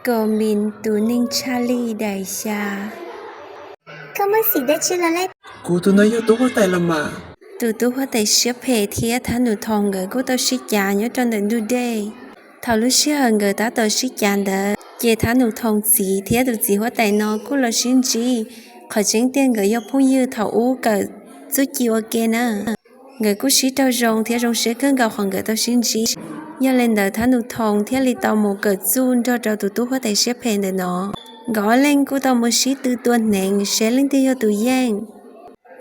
Kom Mis tus neeg tshaj lij daim xya. Koj muaj xim dab tsi los lawm? Kuv tus no yog tub huab tais los mas. Tus tub huab tais siab phem thiab Thav Num Thoo nkawd kuj tau sib cav nyob rau ntawm ntug dej. Thaum lub sij hawm nkawd tab tom sib cav ntawd ces Thav Num Thoo txiv thiab tus txiv huab tais no kuj los sib ntsib. Qhov tseeb tiag nkawd yog phooj ywg thaum ub kawm txuj ci ua ke na. Nkawd kuj sib raug zoo thiab zoo siab kawg nkaus qhov nkawd tau sib ntsib. Yog li ntawd Thav Num Thoo thiaj li tau mus kawm txuj nrog rau tus tub huab tais siab phem ntawm no. Nkawd ob leeg kuj tau mus sib tw tua hneev seb leej twg yog tus yeej.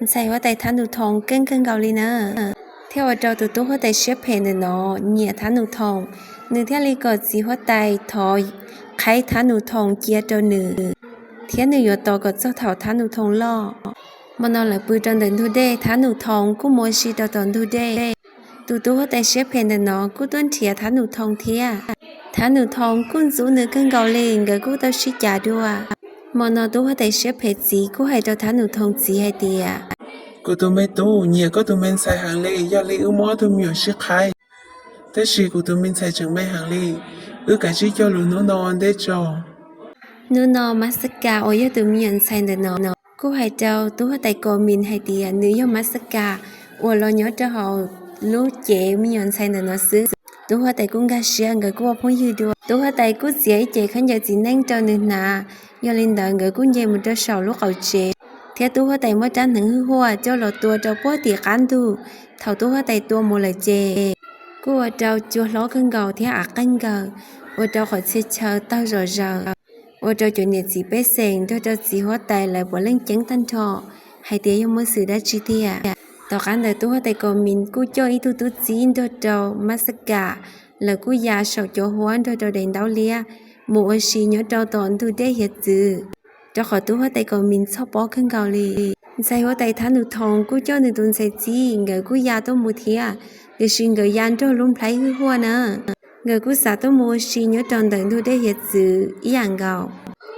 Ntxhais huab tais Thav Num Thoo keej kawg nkaus li na, thiaj ua rau tus tub huab tais siab phem ntawm no nyiam Thav Num Thoo. Nws thiaj li kom txiv huab tais thov qhaib Thav Num Thoo cia rau nws, thiab nws yuav tos kom txog thaum Thav Num Thoo loj. Hmo no lawv pw rau ntawm ntug dej, Thav Num Thoo kuj mus ua si rau tom ntug dej. Tus tub huab tais siab phem ntawm no kuj tuaj nrhiav Thav Num Thoo thiab. Thav Num Thoo kuj ntxub nws kawg nkaus li, nkawd kuj tau sib cav dua. Hmo no tub huab tais siab phem txiv kuj hais rau Thav Num Thoo txiv hais tias, kuv tus me tub nyiam koj tus me ntxhais heev li, yog li wb muab ob tug me nyuam sib qhaib. Tab sis kuv tus me ntxhais tseem me heev li, wb kav tsij cog lus hnub no ua ntej tso. Hnub no Mas Xas Kas uas yog tus me nyuam ntxhais ntawm no kuj hais rau tub huab tais Kom Mis hais tias nws yog Mas Xas Kas uas los nyob rau hauv lub cev me nyuam ntxhais ntawm no xwb. Tub huab tais kuj nkag siab, nkawd kuj ua phooj ywg dua. Tub huab tais kuj txiav ib cev khaub ncaws txiv neej rau nws hnav. Yog li ntawd nkawd kuj nce mus rau saum lub qaum tsev, thiab tub huab tais muab rab hneev hwj huaj coj los tua rau puag tim qab ntug. Thaum tub huab tais tua mus lawm ces kuj ua rau cua hlob kawg nkaus thiab av qeeg nkaus, ua rau qhov txhia chaw tawg zom zaws, ua rau cov niam txiv pej xeem nrog rau txiv huab tais lawv puav leej ceeb tag nrho hais tias yog muaj xwm dab tsi tiag. Tom qab ntawd tub huab tais Kom Mis kuj coj ib tug tub txib nrog rau Mas Xas Kas, lawv kuj ya saum cov huab nrog rau daim ntaub liab mus ua si nyob rau tom ntug dej hiav txwv, rau qhov tub huab tais Kom Mis txhoj pob kawg nkaus li. Ntxhais huab tais Thav Num Thoo kuj coj nws tus ntxhais txib, nkawd kuj ya tuaj mus thiab, tiam sis nkawd ya nrog lub nplhaib hwj huaj na. Nkawd kuj xav tuaj mus ua si nyob rau ntawm ntug dej hiav txwv ib yam nkaus.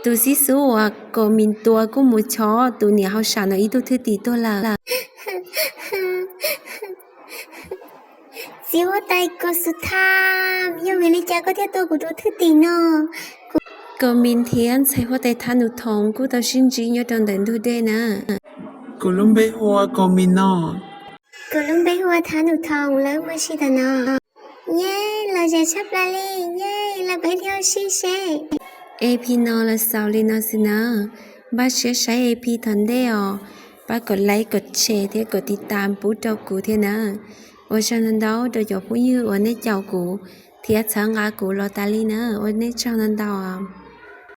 Tus xib xub uas Kom Mis tua kuj mus chob tus niam hauj sam no ib tug thwj tim tuag lawm. Txiv huab tais Kom Xus Tham, yog vim li cas koj thiaj tua kuv tus thwj tim no? Kom Mis thiab ntxhais huab tais Thav Num Thoo kuj tau sib ntsib nyob rau ntawm ntug dej na. Kuv lub npe hu ua Kom Mis no. Kuv lub npe hu ua Thav Num Thoo, lawv muaj si tam no. Yej, lom zem tshaj plaws li, yej, los peb ua si seb. E P no los xaus li no xwb na. Npaj siab saib E P tom ntej os, pab kom like, kom share thiab kom tiv tas pub rau kuv thiab na. Ua tsaug ntau ntau rau cov phooj ywg uas nej caum kuv thiab txhawb nqa kuv los tas li na, ua nej tsaug ntau ntau.